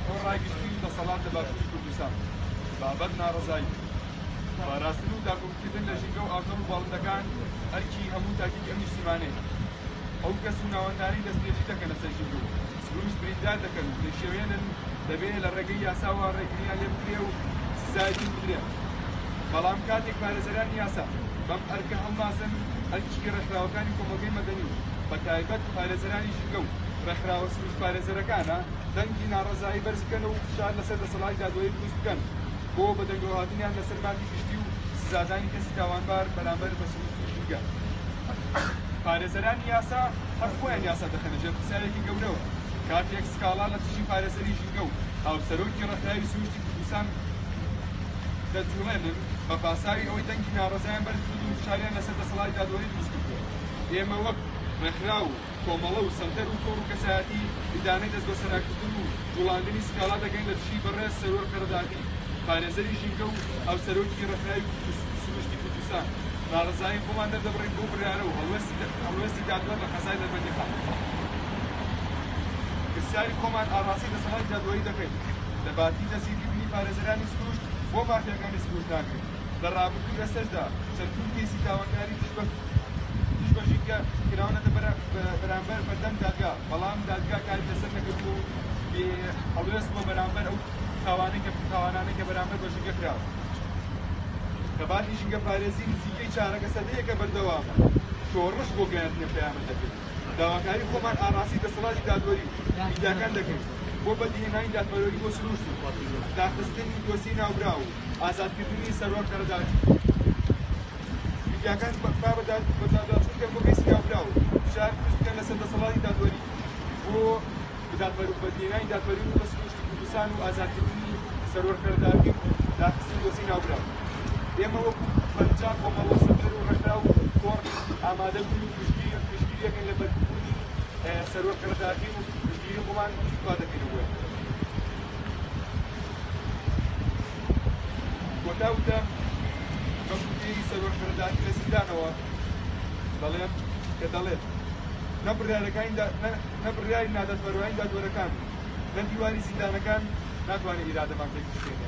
بۆ ڕای گشتی و دەسەڵات لە باشووری کوردستان. بابەت ناڕەزایی. پاراستن و داکۆکیکردن لە ژینگە و ئاژەڵ و باڵندەکان ئەرکی هەموو تاکێکی ئەم نیشتیمانەیە. ئەو کەس و ناوەندانەی دەستدرێژی دەکەنە سەر ژینگە و سروشت بریندار دەکەن و دەیشێوێنن دەبێ لە ڕێگەی یاساوە ڕێگرییان لێ بکرێ و سزای توند بدرێن. بەڵام کاتێک پارێزەرانی یاسا بەم ئەرکە هەڵناسن، ئەرکی ڕێکخراوەکانی کۆمەڵگەی مەدەنی و بەتایبەت پارێزەرانی ژینگە و ڕێکخراوە سروشتپارێزەرەکانە دەنگی ناڕەزایی بەرز بکەنەوە و فشار لەسەر دەسەڵاتی دادوەری دروست بکەن بۆ بەدەنگەوەهاتنیان لەسەر مافی گشتی و سزادانی کەسی تاوانبار بەرامبەر بە سروشت و ژینگە. پارێزەرانی یاسا هەر خۆیان یاسا دەخەنە ژێر پرسیارێکی گەورەوە کاتێک سکاڵا لە دژی پارێزەری ژینگە و هاوسەرۆکی ڕێکخراوی سروشتی کوردستان دەجوڵێنن بە پاساوی ئەوەی دەنگی ناڕەزایان بەرز کردووە و فشاریان لەسەر دەسەڵاتی دادوەری دروست کردووە. ئێمە وەک ڕێکخراو و کۆمەڵە و سەنتەر و تۆڕ و کەسایەتی ئیدانەی دەستبەسەراکردن و جوڵاندنی سکاڵا دەکەین لە دژی بەڕێز سەروەر قەرەداغی، پارێزەری ژینگە و هاوسەرۆکی ڕێکخراوی سروشتی کوردستان، ناڕەزایی خۆمان دەردەبڕین بەو بڕیارە و هەڵوێستی دادوەر لە قەزای دەربەندیخان. پرسیاری خۆمان ئاڕاستەی دەسەڵاتی دادوەری دەکەین، لە باتی دەستگیرکردنی پارێزەرانی سروشت بۆ مافیاکانی سروشت ناگرن؟ لە ڕابردوو و ئێستەشدا چەندین کەیسی تاوانکاری دژ بە دژ بە ژینگە کراونەتە بەرامبەر بەردەم دادگا، بەڵام دادگا کاری لەسەر نەکردووە و بێ هەڵوێست بووە بەرامبەر ئەو تاوانەی کە تاوانانەی کە بەرامبەر بە ژینگە کراوە. خەباتی ژینگەپارێزی نزیکەی چارەکە سەدەیەکە بەردەوامە، شۆڕش بۆ گەیاندنی ئەم پەیامە دەکەین. داواکاری خۆمان ئاڕاستەی دەسەڵاتی دادوەری و میدیاکان دەکەین بۆ بەدیهێنانی دادپەروەری بۆ سروشت و داخستنی دۆسیەی ناوبراو و ئازادکردنی سەروەر قەرەداغی. میدیاکان با بەدواداچوون بکەن بۆ کەیسی ناوبراو و فشار دروست بکەن لەسەر دەسەڵاتی دادوەری بۆ بەدیهێنانی دادپەروەری بۆ سروشتی کوردستان و ئازادکردنی سەروەر قەرەداغی و داخستنی دۆسیەی ناوبراو. ئێمە وەکو 50 کۆمەڵە و سەنتەر و ڕێکخراو و کۆڕ ئامادە بووین و پشتگیری ئەکەین لە بەربوونی سەروەر قەرەداغی و پشتگیری خۆمان دووپات دەکەینەوە بۆیان. کۆتا وتەم بەم وتەیەی سەروەر قەرەداغی لە زیندانەوە دەڵێم کە دەڵێت نە بڕیارەکانی نە بڕیاری نادادپەروەرانی دادوەرەکان و نە دیواری زیندانەکان ناتوانێت ئیرادەمان تێک بشکێنێت.